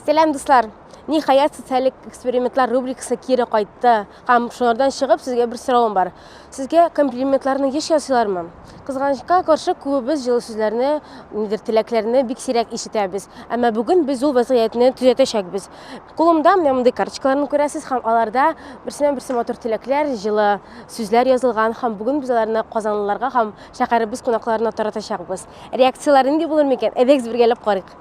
Сәлам, дуслар! Ниһаять, социаль экспериментлар рубрикасы кире кайтты. Һәм шулардан чыгып, сезгә бер соравым бар. Сезгә комплиментларны еш ясыйлармы? Кызганычка каршы, күбебез җылы сүзләрне, нидер теләкләрне бик сирәк ишетәбез. Әмма бүген без ул вазгыятьне төзәтәчәкбез. Кулымда менә мондый карточкаларны күрәсез һәм аларда берсеннән-берсе матур теләкләр, җылы сүзләр язылган һәм бүген без аларны казанлыларга һәм шәһәребез кунакларына таратачакбыз. Реакцияләр нинди булыр микән? Әйдәгез бергәләп карыйк.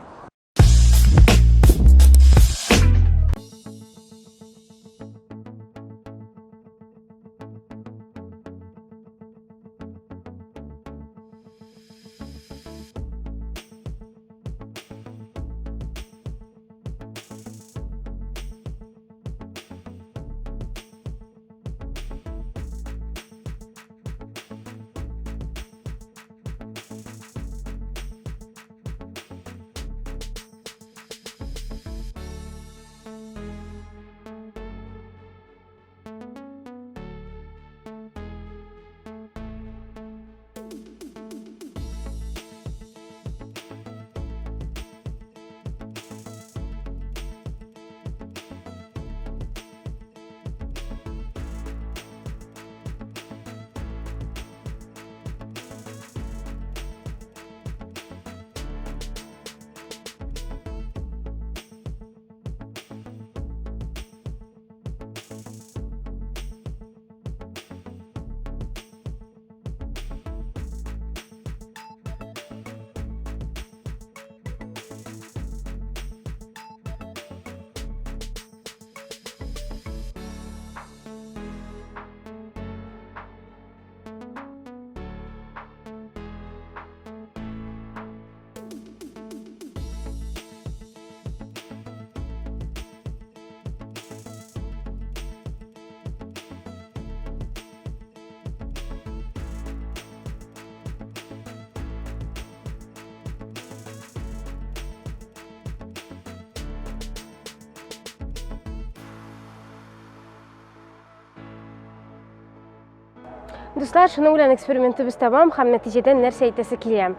Дуслар, шуның белән экспериментыбыз тәмам һәм нәтиҗәдән нәрсә әйтәсе килә.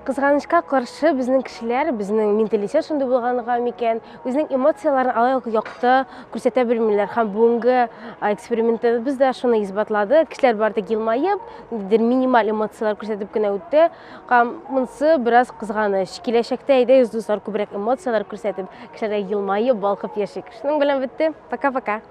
Кызганычка каршы, безнең кешеләр, безнең менталитет шундый булганга микән, үзенең эмоцияләрен алай ук якты күрсәтә белмиләр. Һәм бүгенге экспериментыбыз да шуны исбатлады. Кешеләр бары тик елмаеп, ниндидер минималь эмоцияләр күрсәтеп кенә үтте. Һәм монысы бераз кызганыч. Киләчәктә әйдәгез, дуслар, күбрәк эмоцияләр күрсәтеп, кешеләргә елмаеп, балкып яшик. Шуның белән бетте. Пока-пока.